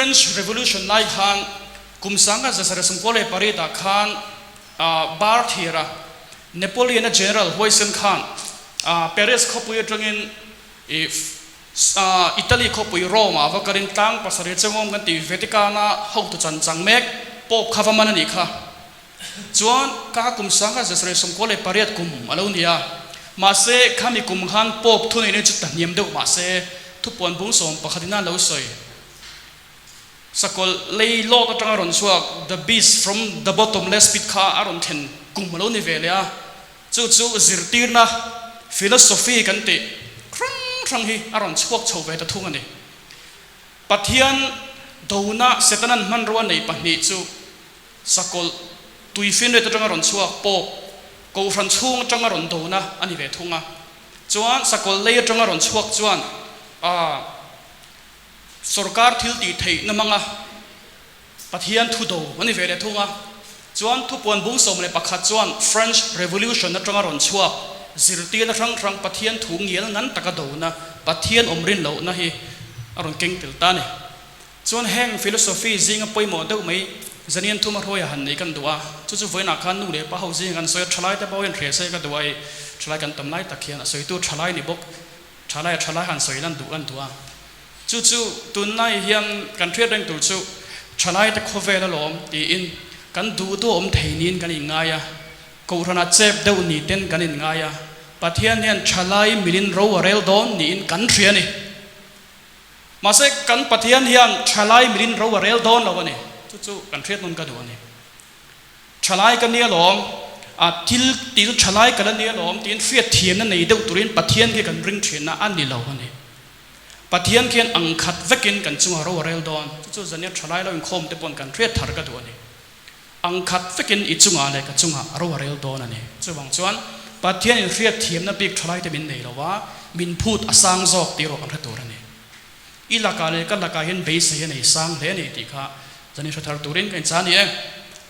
French Revolution lai khan kum 1948 ah khan bar thira Napoleon-a general huaisen khan Paris khawpui atangin Italy khawpui Rome-ah va kalin tlang pasarih chengawm kan tih Vatican-a hotu chan chang mek Pope kha va man a nih kha. Chuan ka kum 1998 kum a lo ni a, mahse khami kum khan Pope thuneihna chu ta hniam deuh mahse thupuan bung sawm pakhat in a lo sawi. Sakawlh lei lawt atanga rawn chhuak The Beast from the Bottomless Pit kha a rawn thlen kum a lo ni ve leh a, chu chu zirtirna, philosophy kan tih hrang hrang hi a rawn chhuak chho ve ta thung a ni. Pathian dona Setanan hmanrua nei pahnih chu Sakawlh tuifinriat atanga rawn chhuak Pope Kohhran chhung atanga rawn dona a ni ve thung a. Chuan sakawlh lei atanga rawn chhuak chuan a sawrkar thil tih theihna hmanga Pathian thu do a ni ve leh thung a. Chuan thupuan bung 11 chuan French Revolution atanga rawn chhuak zirtirna hrang hrang Pathian thu ngial ngan taka dona Pathian awm rin lohna hi a rawn keng tel ta a ni. Chuan heng philosophy zinga pawimawh deuh mai zanian thuma hruaia han nei kan duh a, chu chu vawiinah khan nu leh pa ho zinga kan sawi a, thalai te pawh hian hria se ka duh a, i thalai kan tam lai tak hian a sawitu thalai ni bawk, thalai a thalai han sawi lan duh kan duh a, chu chu tunlai hian kan hriat reng tur chu thalai te khawvel alawm tiin kan duh duh awm thei niin kan inngai a, kohhranah chep deuh ni ten kan inngai a, Pathian hian thalai milin ro a rel dawn niin kan hria a ni. Mahse, kan Pathian hian thalai milin ro a rel dawn lo a ni. Chu chu kan hriat nawn ka duh a ni. Thalai ka nia lawm, a thil til thalai ka la nia lawm tiin hriat thiamna nei deuh turin Pathian khi kan ring thinna a ni lo a ni. Pathian khian ang khat vekin kan chungah ro a rel dawn. Chu chu zania thalai lo inkhawm te pawn kan hriat thar ka duh a ni. Ang khat vekin i chungah leh ka chungah ro a rel dawn a ni. Chuvang chuan Pathian in hriat thiamna bik thalai te min nei lo a, min phut a sang zawk tih erawh kan hre tur a ni. I lakah leh ka lakah hian beisei a nei sang hle a ni tih kha zanin hre thar turin ka inchah a ni e.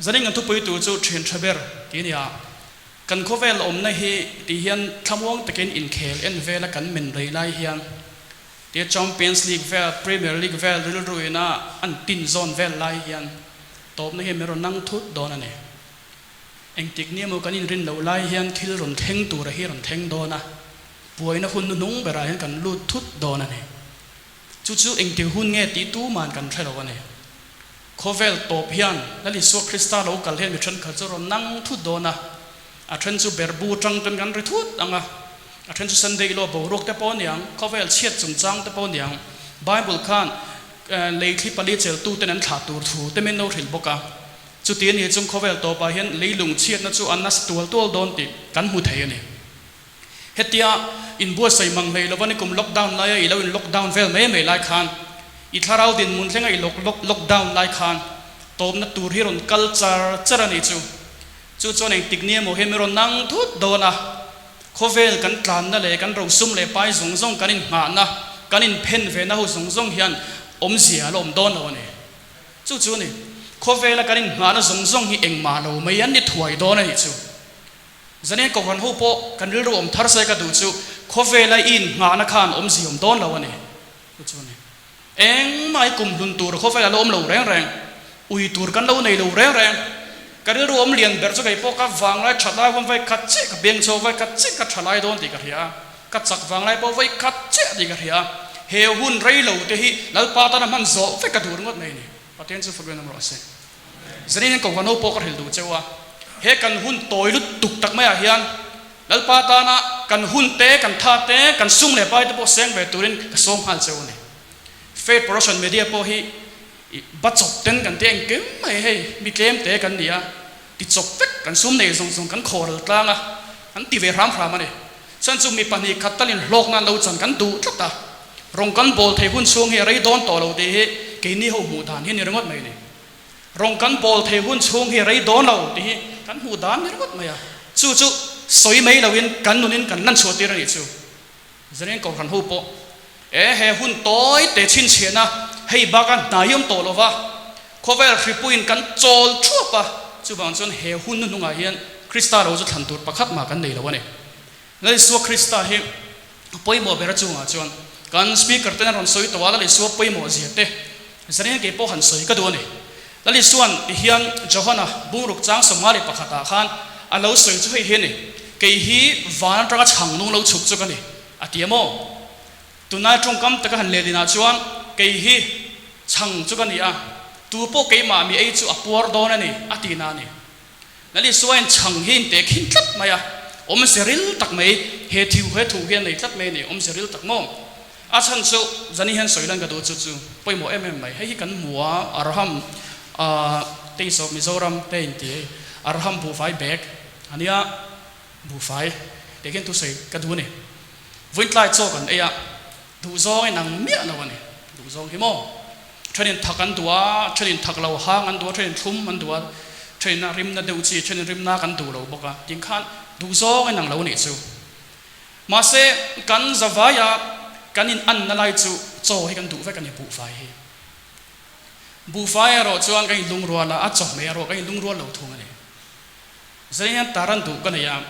Zanin kan thupui tur chu thian tha ber tih a ni a. Kan khawvel awmna hi tih hian thlamuang takin inkhel en vela kan men rei lai hian tia Champions League vel, Premier League vel rilruina an tin zawn vel lai hian Tawpna hi min rawn nang thut dawn a ni. Engtik ni emaw kan inrin loh lai hian thil rawn thleng tura hi rawn thleng dawn a, buaina hun hnuhnung berah hian kan lut thut dawn a ni. Chu chu engtik hun nge tih tuman kan hre lo a ni. Khawvel tawp hian Lal Isua Krista lo kal hian mi thenkhat chu rawn nang thut dawn a, a then chu berhbu atang ten kan ri thut ang a, a then chu Sunday law boruak te pawh a niang, khawvel chhiat chungchang te pawh a niang. Bible khan Lei thli pali cheltuten an thlah tur thu te min lo hrilh bawk a. Chuti a nih chung khawvel tawpah hian lei lungchhiatna chu a nasa tual tual dawn tih kan hmu thei a ni. Hetia inbuatsaih mang hlei lova nikum lockdown laia i lo in lockdown vel mai mai lai khan, i thlarau dinhmun thlenga i lockdown lai khan tawpna tur hi rawn kal char char a nih chu. Chu chuan engtik ni emaw hian min rawn nang thut dawn a, khawvel kan tlanna leh kan rosum leh pai zawng zawng kan inngahna, kan inphen vena ho zawng zawng hian awmzia a la awm dawn lo a ni. Chu chu a ni, khawvela kan inngahna zawng zawng hi engmah lo mai an ni thuai dawn a nih chu. Zanian Kohhran ho pawh kan rilru awm thar se ka duh chu khawvela i inngahna khan awmzia awm dawn lo a ni. Chu chu a ni. Engmah i kum hlun tur khawvel a la awm lo reng reng, ui tur kan lo nei lo reng reng. Ka rilru awm lian ber chu kei pawh ka vanglai that lai huan vai khat chiah ka beng chhuak, vai khat chiah ka tha lai dawn tih ka hria a, ka chak vanglai pawh vai khat chiah tih ka hria a. He hun rei lo te hi Lalpa tana hman zawh vek ka duh ringawt mai a ni. Pathian chu fak rinawm rawh se. Zanin hian Kohhran ho pawh ka hrilh duh cheu a, he kan hun tawi lutuk tak maiah hian Lalpa tana kan hun te, kan tha te, kan sum leh pai te pawh seng ve turin ka sawm nghal cheu a ni. Faith Production Media pawh hi ba chawp ten kan ti engkim mai hei, mi tlem te kan ni a, ti chawp vek kan sum nei zawng zawng kan khawral tlang a, kan ti ve hram hram a ni. Chuan chu mi pahnih khat talin hlawk nan lo chan kan duh tlat a, rawng kan bawl thei hun chhung hi a rei dawn tawh lo tih hi keini ho hmuh dan hi a ni ringawt mai a ni. Rawng kan bawl thei hun chhung hi rei dawn lo tih hi kan hmuh dan ni ringawt mai a, chu chu sawi mai loin kan nunin kan lan chhuah tir a nih chu. Zanin Kohhran ho pawh e he hun tawi te chhinchhiahna hei baka hna hi awm tawh lo va, khawvel hripuiin kan chawl thuap a, chuvang chuan he hun hnuhnungah hian Krista lo chu thlan tur pakhat mah kan nei lo a ni. Lal Isua Krista hi a pawimawh ber a chungah chuan kan speaker ten an rawn sawi tawh a, Lal Isua pawimawh zia te. Zanin kei pawh han sawi ka duh a ni. Lal Isua'n ti hian Johana bungruk chang 51 ah khan a lo sawi chu hei hi a ni, Kei hi van atanga chhang nung lo chhuk chu ka ni, a ti a maw? Tunlai tawngkam taka han lehlinah chuan kei hi chhang chu ka ni a, tu pawh keimah mi ei chu a puar dawn a ni, a ti na a ni. Lal Isuain chhang hi in tehkhin tlat mai a, awmze ril tak mai, he thiu he thu hi a nei tlat mai a ni, awmze ril tak maw? A chhan chu zani hian sawi lan ka duh chu chu pawimawh em em mai, hei hi kan hmu a, Arham Taste of Mizoram te in ti hei, Arham buhfai bag a nia, buhfai tih khian thusawi ka duh a ni. Vawiintlai chaw kan ei a, duhzawng in ang miah lo a ni, duhzawng hi maw? Thenin thak an duh a, thenin thak lo hang an duh a, thenin thlum an duh a, thenin a rimna deuh chi, thenin rimna kan duh lo bawk a, tin khan duhzawng in ang lo a nih chu. Mahse, kan zavaia kan in anna lai chu chaw hi kan duh vek a ni, buhfai hi. Buhfai erawh chuan kan inlungrual a, a chawhmeh erawh kan inlungrual lo thung a ni. Zai hian tar an duh ka nei a,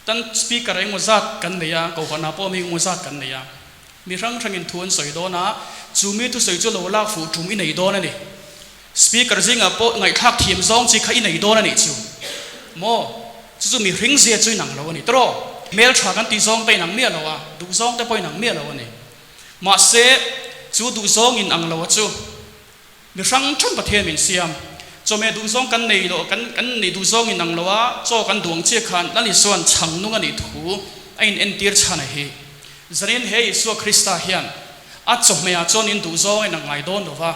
tan speaker engmaw zat kan nei a, kohhranah pawh mi engmaw zat kan nei a. Mi hrang hrangin thu an sawi dawn a, chu mi thusawi chu lo lak fuh tum i nei dawn a ni. Speaker zingah pawh ngaihthlak thiam zawng chi kha i nei dawn a nih chu. Maw? Chu chu mihring zia chu inang lo a ni. Tawraw? Hmeltha kan tih zawng te inang miah lo a, duh zawng te pawh inang miah lo a ni. Mahse, chu duh zawng inang lo a chu. Mi hrang hrang Pathian min siam. Chawhmeh duhzawng kan nei lo, kan kan neih duhzawng in ang lo a, chaw kan duh ang chiah khan Lal Isua'n chhang nung a nih thu a in entir chhan a hi. Zanin he Isua Krista hian a chawhmehah chuan in duhzawng a in ang ngai dawn lo va,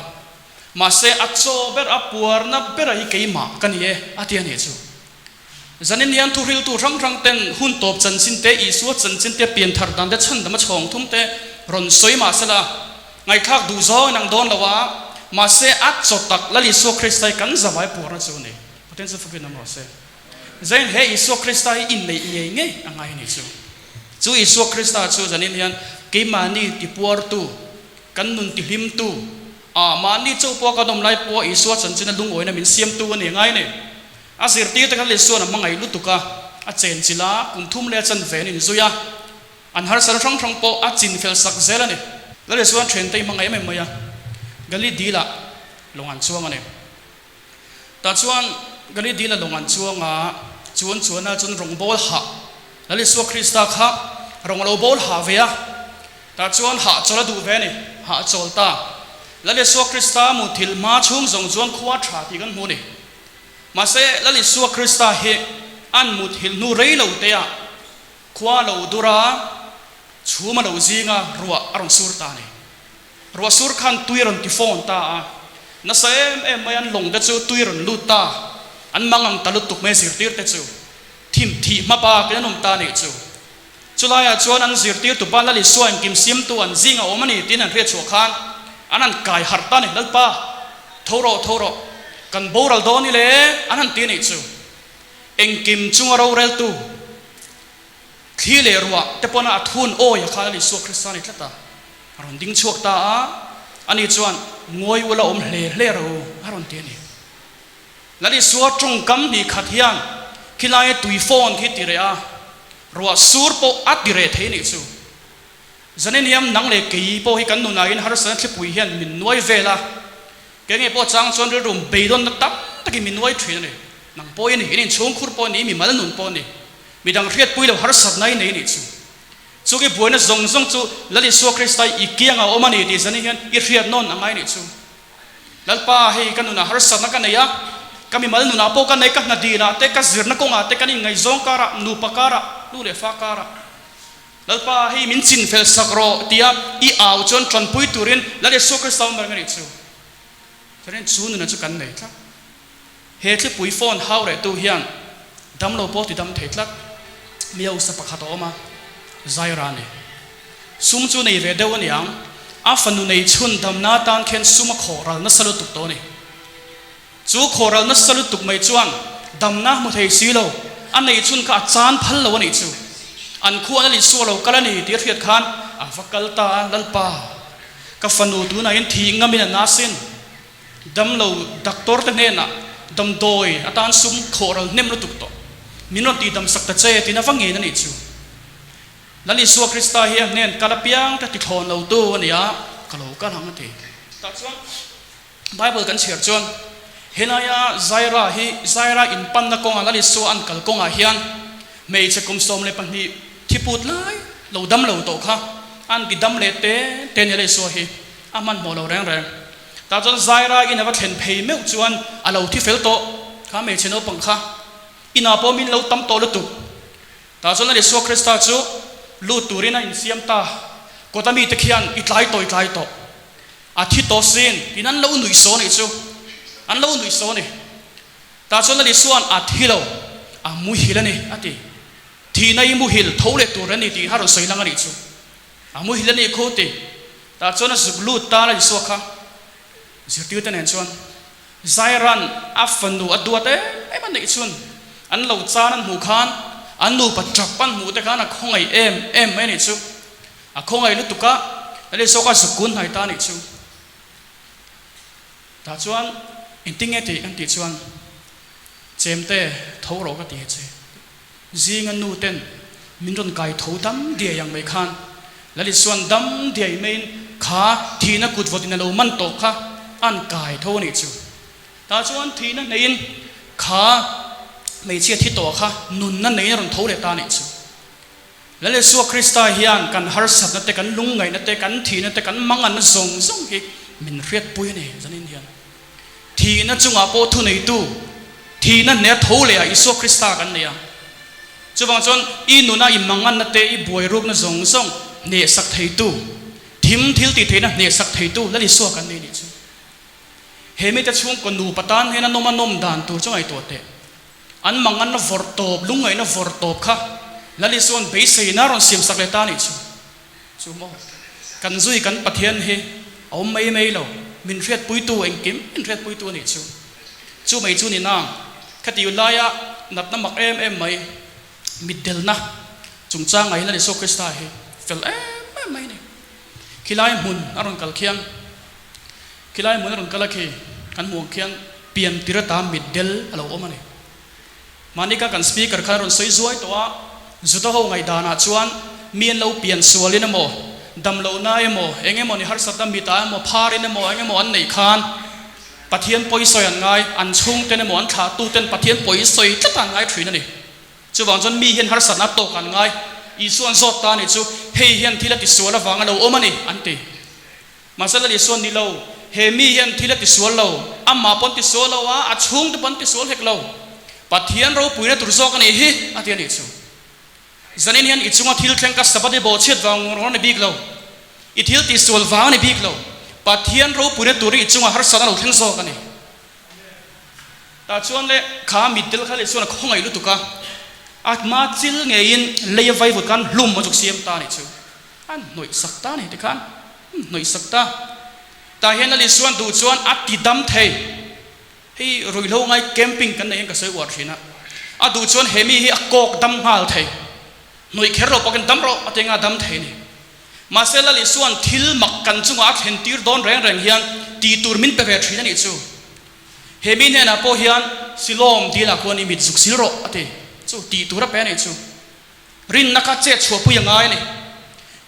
mahse a chaw ber, a puarna ber a hi keimah ka ni e a ti a nih chu. Zanin hian thuhriltu hrang hrang ten hun tawp chanchin te, Isua chanchin te, pianthar dan te, chhandam a chhawng thum te rawn sawi mah sela, ngaihthlak duh zawng in ang dawn lo a, mahse a chaw tak Lal Isua Krista hi kan zavai puarna chu a ni. Pathian chu fakin awm rawh se. Zanin he Isua Krista hi inneih ngei ngei a ngai a ni chu. Chu Isua Krista chu zanin hian keimahni tipuartu, kan nun tihlimtu, ah mahni chauh pawh kan awm lai pawh Isua chanchina lungawina min siamtu a ni a ngai a ni. A zirtirte kha Lisuan a hmangaih lutuk a, a chenchilh a, kum thum leh a chanve an inzui a, an harsatna hrang hrang pawh a chinfel sak zel a ni. Lal Isuan thiante i hmangaih em em mai a, Gali dilah lawng an chuang a ni. Tah chuan Gali dila lawng an chuang a, chu an chuanah chuan rawng bawl hah, Lal Isua Krista kha rawng a lo bawl hah ve a, tah chuan hahchawl a duh ve a ni, hahchawl ta. Lal Isua Krista muthilh hma chhung zawng chuan khua tha tih kan hmu a ni. Mahse, Lal Isua Krista hi an mut hilh hnu rei lo te ah khua lo dur a, chhum a lo zing a, ruah a rawn sur ta a ni. Ruah sur khan tui a rawn ti fawn ta a, nasa em em mai an lawng te chu tui a rawn lut ta, an mang ang ta lutuk mai zirtir te chu thim thih hma bakin an awm ta a nih chu. Chulaiah chuan an zirtirtupa Lal Isua engkim siamtu an zing a awm a ni tiin an hriat chhuah khan an han kai harh ta a ni, Lalpa, tho rawh, tho rawh, kan boral dawn i le, an han ti a nih chu. Engkim chunga roreltu, thli leh ruah te pawna a thun awi a kha Lal Isua Krista a ni tlat a, a rawn ding chhuak ta a, ani chuan, Ngawi ula awm hle hle rawh u, a rawn ti a ni. Lal Isua tawngkam hnih khat hian khilaia tui phone khi ti reh a, ruah sur pawh a ti reh thei nih chu. Zanin hian nang leh kei pawh hi kan nunahin harsatna thlipui hian min nuai vel a, kei ngei pawh chang chuan rilru beidawnna tam takin min nuai thin a ni. Nang pawh i ni, in inchhungkhur pawh a ni, mimal nun pawh a ni, midang hriatpui lo harsatna i nei nih chu. Chu i buaina zawng zawng chu Lal Isua Krista i kiangah a awm a ni tih zanin hian i hriat nawn a ngai nih chu. Lalpa, hei ka nunah harsatna ka nei a, ka mimal nunah pawh ka nei, ka hna dinah te, ka zirna kawngah te, kan inngaihzawng karah, nupa karah, nu leh fa karah. Lalpa, hei min chinfel sak rawh tia i au chuan tanpui turin Lal Isua Krista awm reng a nih chu. Chuanin chu nunah chu kan nei tlat. He thlipui phone hau rehtu hian damlo pawh ti dam thei tlat. Mi hausa pakhat a awm a, Zaira a ni. Sum chu nei ve deuh a niang, a fanu nei chhun damna atan khian sum a khawh ral nasa lutuk tawh a ni. Chu khawh ral nasa lutuk mai chuan damna hmu thei si lo, a nei chhun kha a chan phal lo a nih chu. An khuan a Lisua lo kal a ni tih a hriat khan a va kal ta a, Lalpa, ka fanu tunah hian thih ngamin a na sin. Damlo doctor te hnenah damdawi atan sum khawh ral hnem lutuk tawh. Min rawn tihdam sak ta che tiin a va ngen a nih chu. Lal Isua Krista hi a hnen kal apiang te tithlawn lo tu a ni a, ka lo kal ang a ti. Tah chuan. Bible kan chhiar chuan helaia Zaira hi Zaira in panna kawnga Lal Isua an kal kawngah hian hmeichhe kum 12 thiput lai lo dam lo tawh kha an ti dam leh te te ni Lal Isua hi a hmanhmawh lo reng reng. Tah chuan Zaira in a va thlen phei meuh chuan a lo thi fel tawh kha hmeichhe naupang kha inah pawh min lo tam tawh lutuk. Tah chuan Lal Isua Krista chu lut turin a insiam ta. Kawta mite khian i tlai tawh i tlai tawh. A thi tawh sin tiin an lo nuih saw nih chu. An lo nuih saw a ni. Tah chuan Lal Isua'n a thi lo, a muhil a ni a ti. Thihna i muhil tho leh tur a ni tih a rawn sawi lang a nih chu. A muhil a nih khu ti. Tah chuan a zuk lut ta Lal Isua kha zirtirte nen chuan Zairan a fanu a duat em em a neih chhun an lo chan an hmuh khan an nupa tap an hmuh te khan a khawngaih em em mai a nih chu. A khawngaih lutuk a, Lal Isua kha zuk kun hnai ta a nih chu. Tah chuan engtin nge tih kan tih chuan Chemte tho rawh ka ti a che. Zinga nu ten min rawn kai tho dam diai ang mai khan Lal Isua'n dam diai maiin kha thihna kut vawtin a lo man tawh kha a'n kai tho a nih chu. Tah chuan thihna neiin kha hmeichhia thi tawh kha nunna neiin a rawn tho leh ta a nih chu. Lal Isua Krista hian kan harsatna te, kan lungngaihna te, kan thihna te, kan manganna zawng zawng hi min hriatpui a ni zanin hian. Thihna chungah pawh thuneitu, thihna hneh tho leh ah Isua Krista kan nei a. Chuvang chuan i nuna i manganna te, i buairukna zawng zawng hnehsak theitu, thim thil tih theihna hnehsak theitu Lal Isua kan nei nih chu. He mite chhungkaw nupa tan hian a nawm a nawm dan tur chu ngaihtuah teh. An manganna vawrh tawp, lungngaihna vawrh tawp kha Lal Isua'n beiseina a rawn siamsak leh ta a nih chu. Chu maw? Kan zui kan Pathian hi a awm mai mai lo, min hriatpuitu engkim min hriatpuitu a nih chu. Chu mai chu ni nang, khati laia natna mak em em mai, mitdelna chungchangah hian Lal Isua Krista hi fel em em mai a ni. Khilai hmun a rawn kal khian, Khilai hmun a rawn kal a khi kan hmuh ang khian pian tir ata mitdel a lo awm a ni. Mahni kha kan speaker khan a rawn sawi zuai tawh a, Juda ho ngaihdanah chuan mi an lo pian sualin emaw, dam lohna emaw, eng emaw ni harsatna mitah emaw, pharin emaw, eng emaw an neih khan Pathian pawi sawi an ngai, an chhungten emaw an thlahtuten Pathian pawi sawi tlat an ngai thin a ni. Chuvang chuan mi hian harsatna tawk an ngai. Isua'n zawt ta a nih chu, hei hian thil a tisual avanga lo awm a ni, an ti. Mahse Lal Isuan ni lo, he mi hian thil a tisual lo, amah pawn tisual lo a, a chhungte pawn tisual hek lo. Pathian ropuina tur zawk a nih hi, a ti a nih chu. Zanin hian i chunga thil thleng ka Sabbath i bawhchhiat vang rawn a ni bik lo, i thil tisual vang a ni bik lo, Pathian ropuina tur hi i chunga harsatna lo thleng zawk a ni. Tah chuan le kha mitdel kha leh chuan a khawngaih lutuk a, a hma chil ngeiin lei a vaivut khan hlum a chuk siam ta a nih chu. An hnawih sak ta a ni tikhan an hnawih sak ta. Tah hian Lal Isuan duh chuan a ti dam thei. Hei ruihhlo ngai camping kan neih hian ka sawi uar thin a. A duh chuan he mi hi a kawk dam nghal thei. Hnawih kher lo pawhin dam rawh a ti anga dam thei a ni. Mahse Lal Isuan thil mak kan chungah a thlen tir dawn reng reng hian tih tur min pe ve thin a nih chu. He mi hnenah pawh hian Silawm dilah khuan i mit zuk sil rawh a ti. Chu tih tur a pe a nih chu. Rinna kha chet chhuahpui a ngai a ni.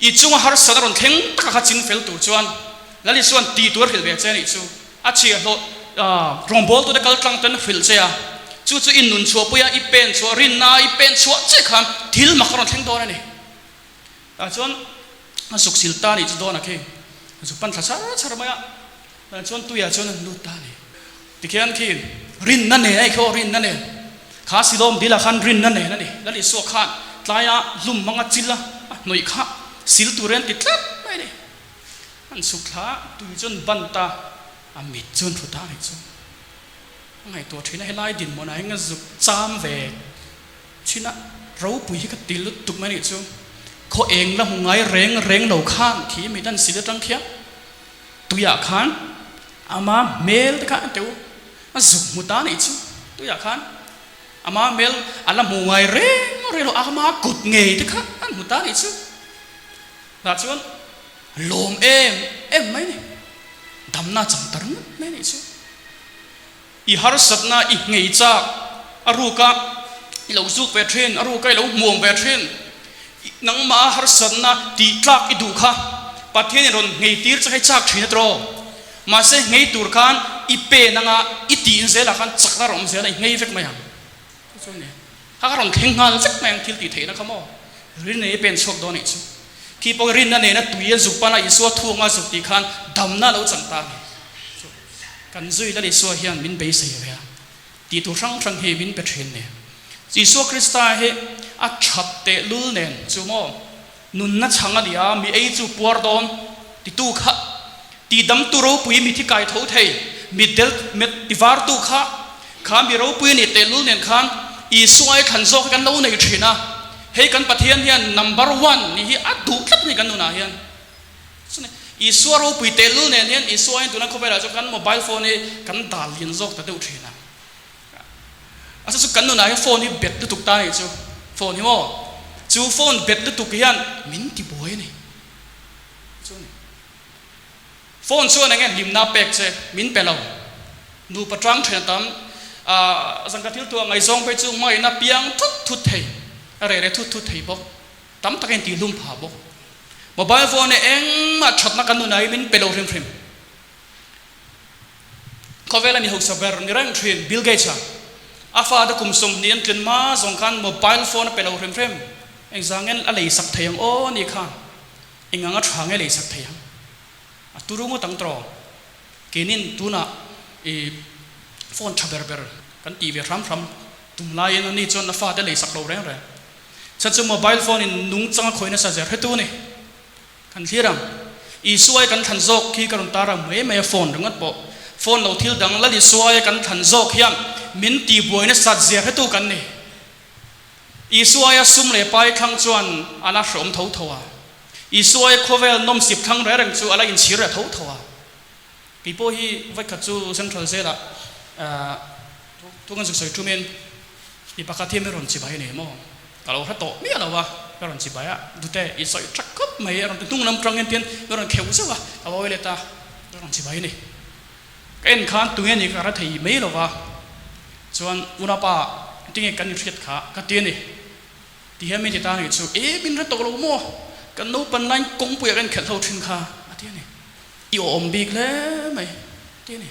I chunga harsatna rawn thleng taka kha chin fel tur chuan Lal Isua'n tih tur a hrilh ve che a nih chu. A chhiahhlawh rawngbawltute kal tlang ten hrilh che a, chu chu i nun chhuahpuia i pen chhuah, rinna i pen chhuah che khan thil mak a rawn thleng dawn a ni. Tah chuan a zuk sil ta a nih chu dawn a khi. A zuk pan thla char char mai a. Tah chuan tuiah chuan an lut ta a ni. Tikhian khi rinna nen a ni khi aw, rinna nen. Kha Silawm dilah khan rinna nen a ni. Lal Isua khan tlaia hlum hmanga chil a, a hnawih kha sil tur hian ti tlat mai a ni. An chhuk thla a, tui chu an ban ta, a mit chu an hru ta a nih chu. A ngaihtuah thin a, helai dinhmunah hian ka zuk cham ve thin a, ropui hi ka ti lutuk mai a nih chu. Khaw eng la hmu ngai reng reng lo khan khi mit an sil atang khian. Tuiah khan ama hmel te kha an teu a zuk hmu ta anih chu tuiah khan ama hmel a la hmu ngai reng reng lo ama kut ngei te kha an hmu ta anih chu tah chuan lawm em em mai a ni damna chang ta ringawt mai anih chu. I harsatna i nghei chak, a ruka i lo zuk ve thin, a ruka i lo hmuam ve thin, nangmah harsatna tih tlak i duh kha Pathianin rawn nghei tir che kha i chak thin a tiraw? Mahse nghei tur khan i pen anga i tiin zelah khan chakna a rawn awm zel a, i nghei vek mai ang. Chu chu a ni. Kha ka rawn thleng nghal vek mai ang thil tih theihna kha maw? Rinna i pen chhuak dawn anih chu. Khi pawh rinna nena tui a zuk pana Isua thu anga zuk tih khan damna a lo chang ta a ni. Chu kan zui Lal Isua hian min beisei ve a, tih tur hrang hrang hi min pe thin ni. Isua Krista hi a that tehlul nen chu maw? Nunna chhang a ni a, mi ei chu puar dawn titu kha, tihdamtu ropui mi thi kai tho thei, mi del met tivartu kha, kha mi ropui a nih tehlul nen khan Isua ai thlan zawk hi kan lo nei thin a, hei kan Pathian hian number one nih hi a duh tlat a ni kan nunah hian. Chutah Isua ropui tehlul nen hian Isua hian tuna khawvelah chuan kan mobile phone hi kan dal lian zawk ta deuh thin a. A chu chu kan nunah hian phone hi bet lutuk ta anih chu, phone hi maw? Chu phone bet lutuk hian min ti buai a ni. Chu a ni. Phone chuan enge hlimna pek che min pe lo. Nupa tang then a tam, ah zangka thil tuah ngaihzawng phei chu hmaina piang thut thut thei, a reh reh thut thut thei bawk. Tam takin tihlum phah bawk. Mobile phone hi engmah thatna kan nunah hi min pe lo hrim hrim. Khawvela mi hausa ber ni reng thin Bill Gates-a a fate kum 20 an tlin hma zawng khan mobile phone a pe lo hrim hrim. Engzangin a lei sak thei ang aw ni khan eng anga tha nge lei sak thei ang? A turu ngawt ang tawh. Keinin tunah i phone tha ber ber kan tih ve hram hram tum laiin ani chuan a fate lei sak lo reng reng. Chhan chu mobile phone in nungchang a khawih nasa zel hretu a ni. Kan thlir ang. Isuai kan thlan zawk khi ka rawn tar ang mai mai a phone ringawt pawh. Phone lo thil dang lal Isuaia kan thlan zawk hian min tihbuai nasat zia hretu kan ni. Isuaia sum leh pai thlang chuan a la hreawm tho tho a. Isuaia khawvel nawmsip thlang reng reng chu a la inchhir leh tho tho a. Kei pawh hi vawikhat chu Central Jail-ah thu kan zuk sawi thumin mi pakhat hi min rawn chibai a ni maw? Ka lo hre tawh miah lo a, ka rawn chibai a, Dute i sawi tha khawp mai a rawn ti hnung lam tangin tian min rawn kheuh zeuh a, ka vawi let a, ka rawn chibai a ni. Ka en khan tunge ni ka hre thei mai lo va, chuan unapa tinge kan inhriat kha ka ti a ni. Ti hian min ti ta a nih chu, E min hre tawh lo maw? Kan naupan laiin kawngpuiah kan inkhelh ho thin kha a ti a ni. I awm bik hle mai a ti a ni.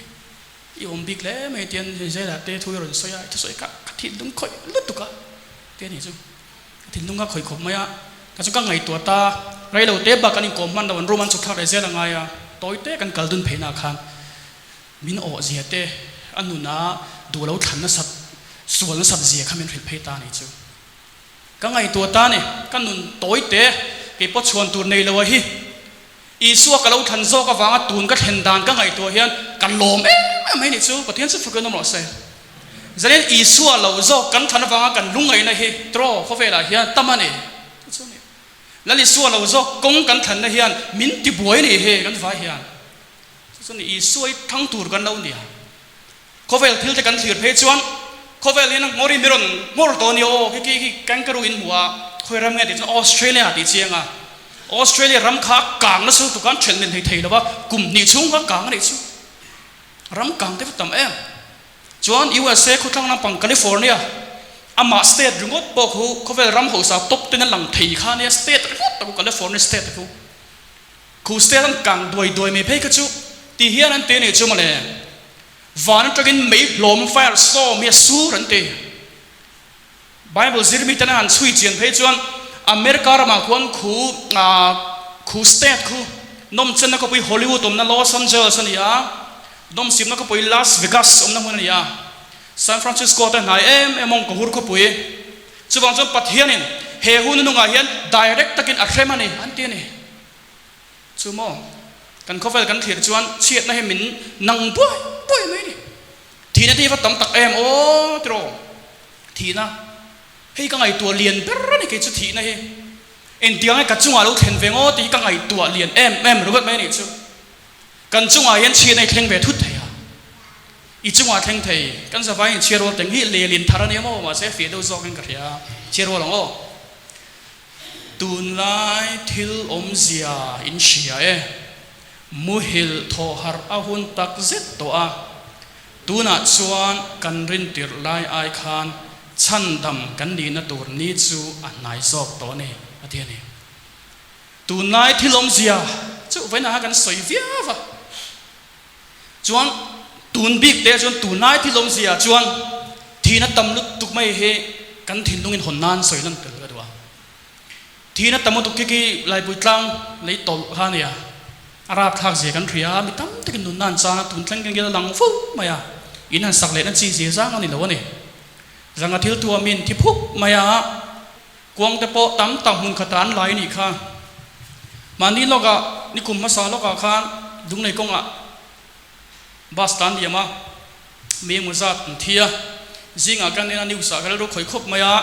I awm bik hle mai tian Zela te thu i rawn sawi a, i thusawi kha ka thinlung khawih lutuk a ti a nih chu. Ka thinlung a khawih khawp mai a, ka chu ka ngaihtuah ta, rei lo te bak kan inkawm hman lo, an room an chhuk thlak leh zel a ngai a, tawi te kan kal dun phei na khan min awh zia te, a nuna duh lo thlan nasat, sual nasat zia kha min hrilh phei ta a nih chu. Ka ngaihtuah ta a ni, ka nun tawi te kei pawh chhuan tur nei lo a hi. Isua ka lo thlan zawk avanga tun ka thlen dan ka ngaihtuah hian ka lawm em em mai nih chu, Pathian chu fakin awm rawh se. Zanin Isua lo zawk kan thlan avanga kan lungngaihna hi tiraw khawvelah hian tam a ni. Chu chu a ni. Lal Isua lo zawk kawng kan thlanna hian min tibuai a nih hi kan vai hian. Chu chu a ni, Isua i thlang tur kan lo nia. Khawvel thil te kan thlir phei chuan khawvel hian ngawrin mi rawn hmawr tawh a ni aw, khi khi khi kangaroo in hmu a, khawi ram nge tih chuan Australia tih chiang a, Australia ram kha a kang nasa lutuk a, an ṭhelh men thei thei lo va, kum hnih chhung kha a kang a nih chu, ram kang te va tam em. Chuan USA khawthlang lampang California amah state ringawt pawh khu khawvel ram hausa top ten a lang thei kha a nia, state ringawt tak khu California state khu. Khu state an kang duai duai mai phei kha chu ti hian an ti a nih chu mawle. Van atangin mei hlawm fire storm hi a sur an ti. Bible zir mi ten a han chhui chian phei chuan America ramah khuan khu khu state khu nawmchenna khawpui Hollywood awmna Los Angeles a ni a, nawmsipna khawpui Las Vegas awmna hmun a ni a, San Francisco te hnai em em awm Kahur khawpui. Chuvang chuan Pathianin he hun nungah hian direct takin a hrem a ni an ti a ni. Chu maw? Kan khawvel kan thlir chuan chhiatna hi min nang buai buai mai a ni. Thihna te hi va tam tak em aw tiraw? Thihna hei ka ngaihtuah lian ber a ni kei chu thihna hi. Engtiang nge ka chungah lo thlen ve ngaw tih hi ka ngaihtuah lian em em ringawt mai a nih chu. Kan chungah hian chhiatna hi thleng ve thut thei a. I chungah thleng thei. Kan zavai in chhiar rual teng hi lelin thar a nia maw? Mahse fiah deuh zawkin ka hria. Chhiar rual ang aw. Tunlai thil awmzia in hria e. Muhilh thawh harh a hun tak zet tawh a. Tunah chuan kan rintirh lai ai khan chhandam kan nihna tur ni chu a hnai zawk tawh a ni, a ti a ni. Tunlai thil awmzia chu vawiinah khan kan sawi viau a. Chuan tun bik te chuan tunlai thil awmzia ah chuan thihna tam lutuk mai hi kan thinlung in hawn nan sawi lan tel ka duh a. Thihna tam lutuk khi khi Laipui tlang lei tawlh kha a nia, a rapthlak zia kan hria a, mi tam takin nunna an chang a, tun thleng keng hian a lang fo mai a, in han sak lehna chi zia zang a ni lo a ni. Zanga thil thuamin thi phuk mai a. Kuang te pawh tam tak hmun khatah an lai anih kha. Mahni lawkah, nikum hmasa lawkah khan Lunglei kawngah bus tan liam a, mi engmaw zat an thi a. Zingah kan en a, news ah ka rilru khawih khawp mai a,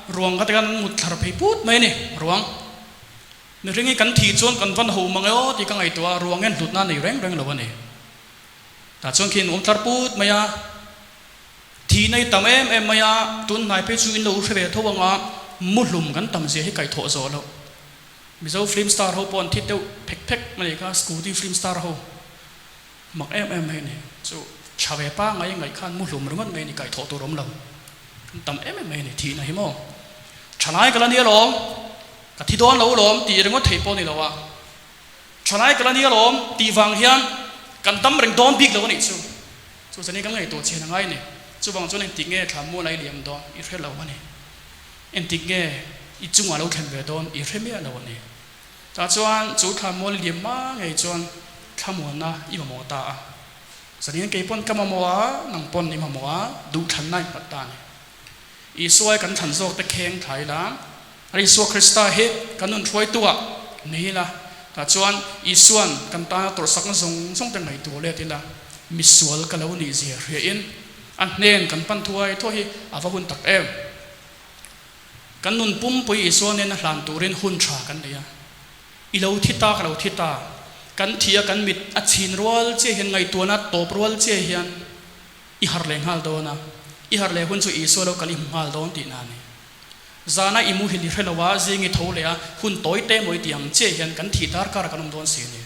ruang kha te khan an mut thlar phei put mai a ni, ruang. Mihring hi kan thih chuan kan van ho mang e aw tih ka ngaihtuah a, ruang hian hlutna a nei reng reng lo a ni. Tah chuan khi an awm thlar put mai a. Thihna hi tam em em mai a, tun hnai phei chu in lo hre ve tho ang a, muhlum kan tam zia hi kaihthawh zawh loh. Mizo film star ho pawh an thi deuh phek phek mai kha, scooty film star ho mak em em mai a ni. Chu tha ve pangai ngaih khan muhlum ringawt mai a ni, kaihthawh tur awm lo. Kan tam em em mai a ni thihna hi maw. Thalai ka la nia lawm, ka thi dawn lo lawm tih ringawt theih pawh a ni lo a. Thalai ka la nia lawm tih vang hian kan dam reng dawn bik lo a nih chu. Chu zan hi kan ngaihtuah chhian a ngai a ni. Chuvang chuan engtik nge thla mual a i liam dawn i hre lo a ni. Engtik nge i chungah lo thlen ve dawn i hre miah lo a ni. Tah chuan chu thla mual i liam hma ngei chuan thlamuanna i mamawh ta a. Zan hian kei pawn ka mamawh a, nang pawn i mamawh a, duhthlanna i hmat ta a ni. Isua i kan thlan zawk te kheng thla ila, Isua Krista hi kan nun hruaituah nei ila, tah chuan Isua'n kan tana tawrhsakna zawng zawng te ngaihtuah let ila, misual ka lo nih zia hriain a hnen kan pan thuai thuai hi a va hun tak em. Kan nun pumpui Isua nena hlan turin hun tha kan nei a, I lo thi ta ka lo thi ta, kan thi a kan mit a chhin rual chiah hian ngaihtuahna tawp rual chiah hian i harh leh nghal dawn a, i harh leh hun chu Isua lo kal i hmu nghal dawn tihna a ni. Zana i muhil i hre lo a, zing i tho leh a, hun tawi te maw i tih ang chiah hian kan thih dar kar kan awm dawn si a ni.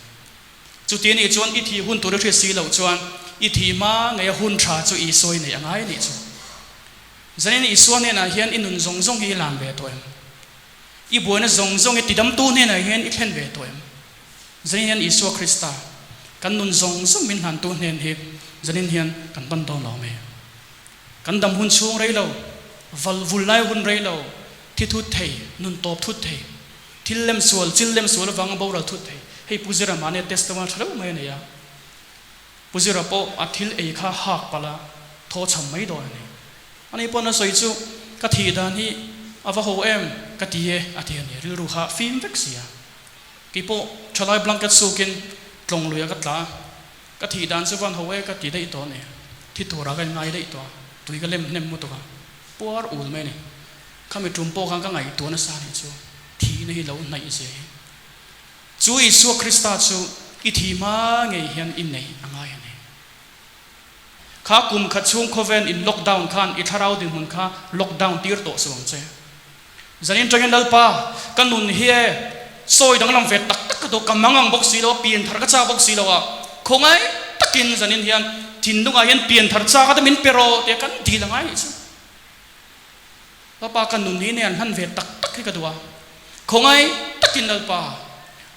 Chuti anih chuan i thih hun tur i hriat si loh chuan i thih hma ngei a hun tha chu Isua i neih a ngai a nih chu. Zanin Isua hnenah hian i nun zawng zawng hi i lan ve tawh em? I buaina zawng zawng i tidamtu hnenah hian i thlen ve tawh em? Zanin hian Isua Krista, kan nun zawng zawng min hlantu hnen hi zanin hian kan ban dawn lo mai. Kan dam hun chhung rei lo, val vul lai hun rei lo, thi thut thei, nun tawp thut thei, thil lem sual, chil lem sual avanga boral thut thei. Hei Pu Zira mahni a testimony tha deuh mai a nei a. Pu Zira pawh a thil ei kha hak palh a, thaw cham mai dawn a ni. Ani pawn a sawi chu, Ka thih dan hi a va ho em? ka ti e, a ti a ni. Rilru kha fim vek si a. Kei pawh thalai blanket sukin tlawng luiah ka tla a. Ka thih dan chu van ho e ka ti daih tawh a ni. Thi turah ka inngai daih tawh a, tui ka lem hnem lutuk a, puar ul mai a ni. Khami tum pawh khan ka ngaihtuah nasa a nih chu, thihna hi lo hnaih zia hi. Chu Isua Krista chu i thih hma ngei hian i neih a ngai a ni. Kha kum khat chhung khawvel in lockdown khan i thlarau dinhmun kha lockdown tir tawh suh ang che. Zanin tangin Lalpa, ka nun hi e, sawi danglam ve tak tak ka duh, ka mang ang bawk si lo a, pian thar ka chak bawk si lo a, khawngaih takin zanin hian thinlungah hian pian thar chak ata min pe rawh tia kan dil a ngai nih chu. Lalpa ka nun hi nen hlan ve tak tak hi ka duh a, khawngaih takin Lalpa,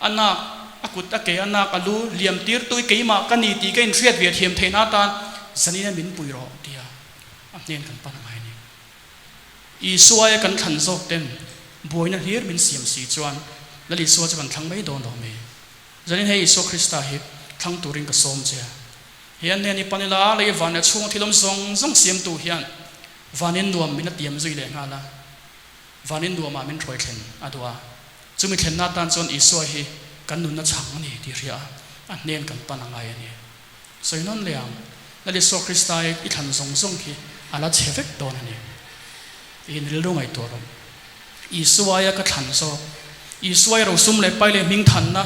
a nak, a kut, a ke, a nak, a lu liam tir tui keimah ka ni tih ka inhriat ve thiam theihna atan zanin hian min pui rawh tia a hnen kan pan a ngai a ni. Isuaia kan thlan zawk ten buaina hlir min siam si chuan Lal Isua chu kan thlang mai dawn lo mai. Zanin hei Isua Krista hi thlang turin ka sawm che a. He an nen i pan ila lei van leh chhunga thil awm zawng zawng siamtu hian vanin nuam min a tiam zui leh nghal a, vanin nuamah min hruai thlen a duh a. Chumi thlenna atan chuan Isua hi kan nunna chhang a ni tih hria a, a hnen kan pan a ngai a ni. Sawi nawn leh ang, Lal Isua Krista i i thlan zawng zawng khi a la chhe vek dawn a ni. Tiin rilru ngaihtuah rawh. Isua aia ka thlan zawk, Isua i rosum leh pai leh hming thanna,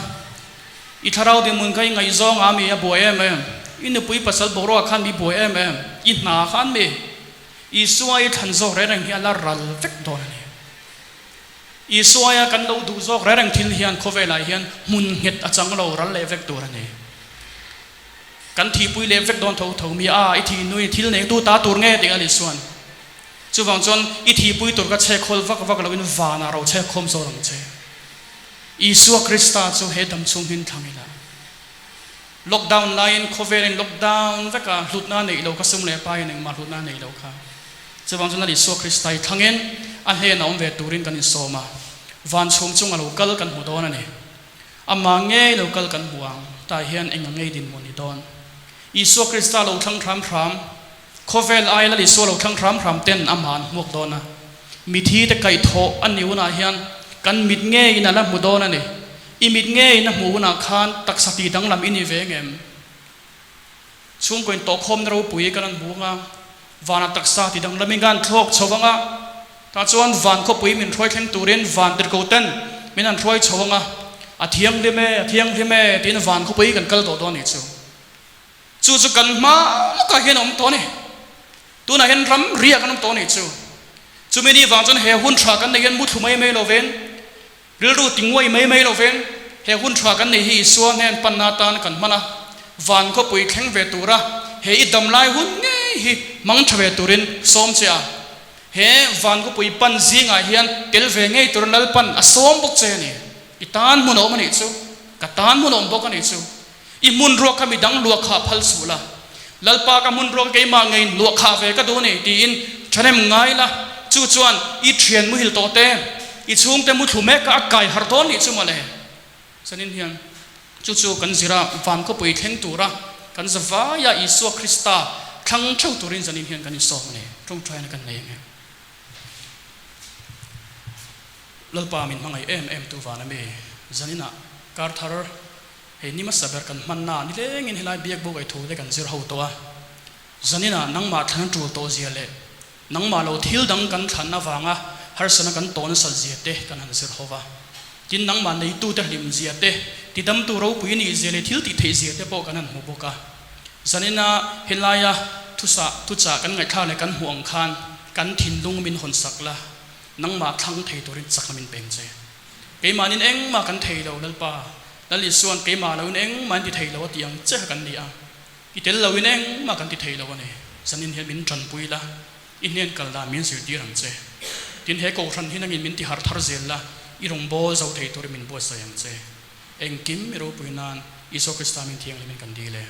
i thlarau dinhmun kha i ngaihzawng a mi a buai em em, i nupui pasal boruak khan mi buai em em, i hna khan mi Isua i thlan zawk reng reng hi a la ral vek dawn a ni. Isua aia kan lo duh zawk reng reng thil hian khawvelah hian hmun nghet a chang lo ral leh vek tur a ni. Kan thihpui leh vek dawn tho tho mi a, i thih nui thil neitu ta tur nge tih a ni chuan. Chuvang chuan i thihpui tur ka chhek hawl vak vak loin vanah ro chhek khawm zawk ang che. Isua Krista chu he dam chhung hin thlang ila. Lockdown laiin khawvelin lockdown vek a, hlutna a neih lo kha sum leh paiin engmah hlutna a neih lo kha. Chuvang chuan Lal Isua Krista hi thlangin a hnenah awm ve turin kan insawm a, van chhum chunga lo kal kan hmu dawn a ni. Amah ngei lo kal kan hmu ang, tah hian eng a ngei dinhmun ni dawn. Isua Krista lo thlang hram hram, khawvel aia Lal Isua lo thlang hram hram ten amah an hmuak dawn a. Mithi te kaihthawh a ni hunah hian kan mit ngeiin a la hmu dawn a ni. I mit ngeiin a hmuh hunah khan taksa tih danglam i ni ve ngem? Chhungkaw intawhkhawmna ropui kan an hmu anga, vanah taksa ti danglamin kan thlawk chho anga, tah chuan van khawpui min hruai thleng turin van tirhko ten min han hruai chho anga, a thianghlim e, a thianghlim e tiin van khawpui kan kal tawh dawn a nih chu. Chu chu kan hma lawkah hian a awm tawh a ni. Tunah hian ram riah kan awm tawh a nih chu. Chumi ni vang chuan he hun tha kan neih hian muthlu mai mai lovin, Rilru ti nguai mai mai lovin he hun tha kan neih hi Isua hnen panna atan kan hman a, van khawpui thleng ve tura he i dam lai hun ngei hi hmang tha ve turin sawm che a. He van khawpui pan zingah hian tel ve ngei turin Lalpan a sawm bawk che a ni. I tan hmun a awm a nih chu, ka tan hmun a awm bawk a nih chu. I hmun ruak kha midang luah khah phal suh la, Lalpa ka hmun ruak keimah ngeiin luah khah ve ka duh a ni tiin thahnem ngai la, chu chuan i thian muhil tawh te, i chhungte muthlu mek kha a kai harh dawn nih chu mawle. Zanin hian chu chu kan zira van khawpui thleng tura kan zavaia Isua Krista thlang theuh turin zanin hian kan insawm a ni. Tawngtaina kan nei ang em? Lalpa min hmangaih em em tu vana mi zaninah kar thar Hei ni hmasa ber kan hmanna ni lengin helai biak buk ei thu te kan zir ho tawh a, zaninah nangmah thlan a tul tawh zia leh nangmah lo thil dang kan thlan avanga harsatna kan tawh nasat zia te kan han zir ho va. Tin, nangmah neitute hlim zia te, tidamtu ropui nih zia leh thil tih theih zia te pawh kan han hmu bawk a. Zanina helaia thusah thuchah kan ngaihthlak leh kan hmuh ang khan kan thinlung min hawnsak la, nangmah thlang thei turin chakna min peng che. Keimahnin engmah kan thei lo, Lalpa. Lal Isua'n keimah loin engmah in ti thei lo a tih ang che kha kan ni a. I tel loin engmah kan ti thei lo a ni. Zanin hian min tanpui la, i hnen kal dan min zirtir ang che. Tin, he kohhran hi nangin min ti harh thar zel la, i rawngbâwl zo thei turin min buatsaih ang che. Engkim i ropui nan Isua Krista min thianghlimin kan dil e.